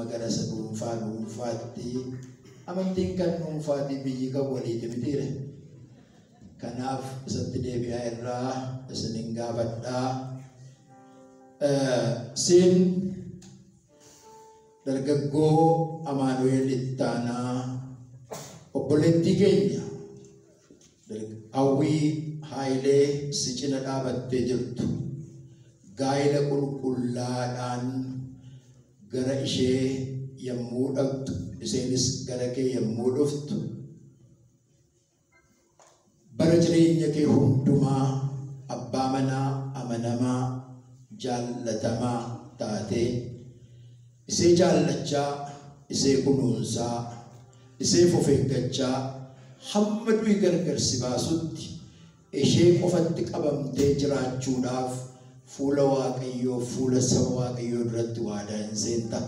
Amma gara isa dhuunfaa dhuunfaatti amantiin kan dhuunfaati biyyi kan waliiti mitiire. Kanaaf isatti deebi'aa irraa isinin gaafadhaa. Siin dargaggoo Amaanu'eel Ittaanaa obboleettii keenya Hawwii Haayilee si cina dhaabattee jirtu gaa'ela qulqullaadhaan gara ishee yommuu dhaqxu isheenis gara kee yommuu dhuftu bara jireenya kee hundumaa abbaa manaa amanamaa jaallatamaa taatee isee jaallachaa isee kunuunsaa isee of eeggachaa hamma du'i gargar si baasutti ishee qofatti qabamtee jiraachuudhaaf fuula Waaqayyoo fuula saba Waaqayyoo duratti waadaa hin seenta.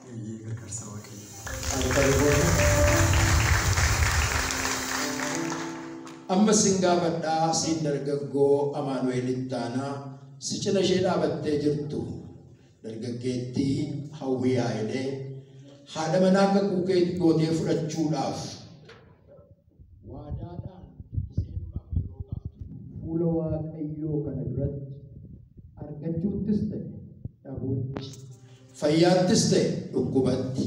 Eeyyee gargaarsa Waaqayyoo. Amma sin gaafadhaa siin dargaggoo Amaanu'eel Ittaanaa si cina ishee dhaabattee jirtu dargaggeettii Hawwii Haayilee haadha manaa kakuu kee gootee fudhachuudhaaf waadaadhaan seenuudhaaf yeroo gaaftu fuula Waaqayyoo kana duratti argachuuttis ta'e dhabuutti fayyaattis ta'e dhukkubatti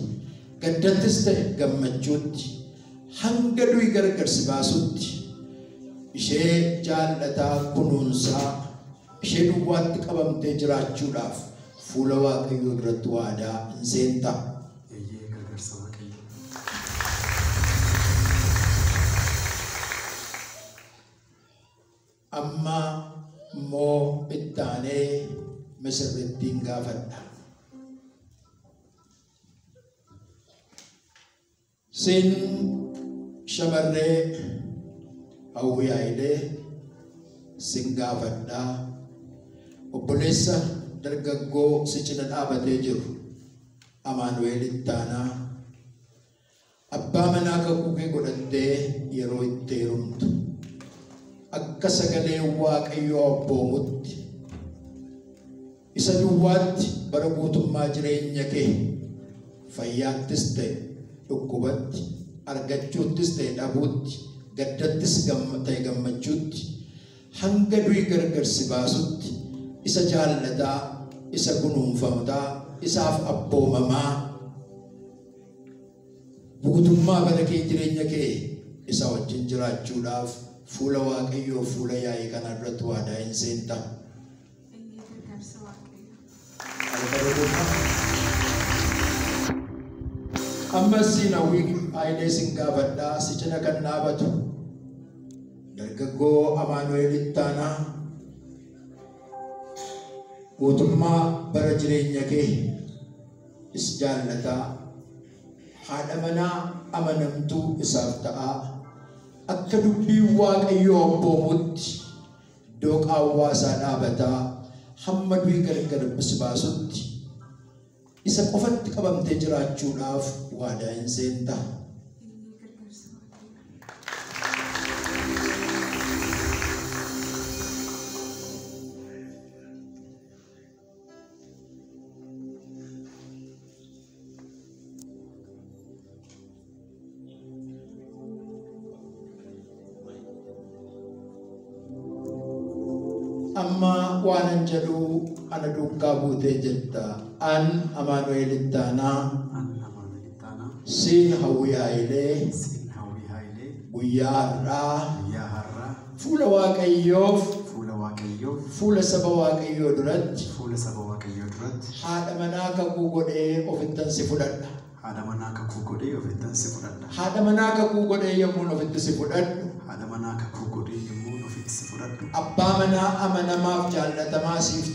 gaddattis ta'e gammachuutti hanga du'i gargar si baasutti ishee jaallataa kunuunsaa ishee duwwaatti qabamtee jiraachuudhaaf fuula Waaqayyoo duratti waadaa hin seenta. Eeyyee gargaarsa Waaqayyoo. Amma immoo ittaanee misirrittiin gaafadha. Siin shamarree Hawwii Haayilee sin gaafadhaa. Obboleessa dargaggoo si cina dhaabatee jiru Amaanu'eel Ittaanaa abbaa manaa kakuu kee godhattee yeroo itti heerumtu akka sagalee Waaqayyoo abboomutti isa duwwaatti bara guutummaa jireenya kee fayyaattis ta'e dhukkubatti argachuuttis ta'e dhabuutti gaddattis ta'e gammachuutti hanga du'i gargar si baasutti isa jaallataa isa kunuunfamtaa isaaf abboomamaa guutummaa bara kee jireenya kee isa wajjin jiraachuudhaaf fuula Waaqayyoo fuula yaa'ii kanaa duratti waadaa hin seenta. Eeyyee gargaarsa Waaqayyoo. Ammas siin Hawwii Haayilee sin gaafadhaa si cina kan dhaabatu dargaggoo Amaanu'eel Ittaanaa guutummaa bara jireenya kee is jaallataa haadha manaa amanamtuu isaaf ta'aa akka dubbii Waaqayyoo abboomutti iddoo qaawwaa isaa dhaabataa hamma du'i gargar si baasutti isa qofatti qabamtee jiraachuudhaaf waadaa hin seenta. Eeyyee gargaarsa Waaqayyoo. Amma waanan jedhu ana duukaa buutee jirta. An Amaanu'eel Ittaanaa An Amaanu'eel Ittaanaa siin Hawwii Haayilee siin Hawwii Haayilee guyyaa har'aa guyyaa har'aa fuula Waaqayyoof fuula Waaqayyoof fuula saba Waaqayyoo duratti fuula saba Waaqayyoo duratti haadha manaa kakuu godhee ofittan si fudhadha. haadha manaa kakuu godhee ofittan si fudhadha. Haadha manaa kakuu godhee yommuun ofitti si fudhadhu Haadha manaa kakuu godhee yommuu ofitti si fudhadhu abbaa manaa amanamaaf jaallatamaa siif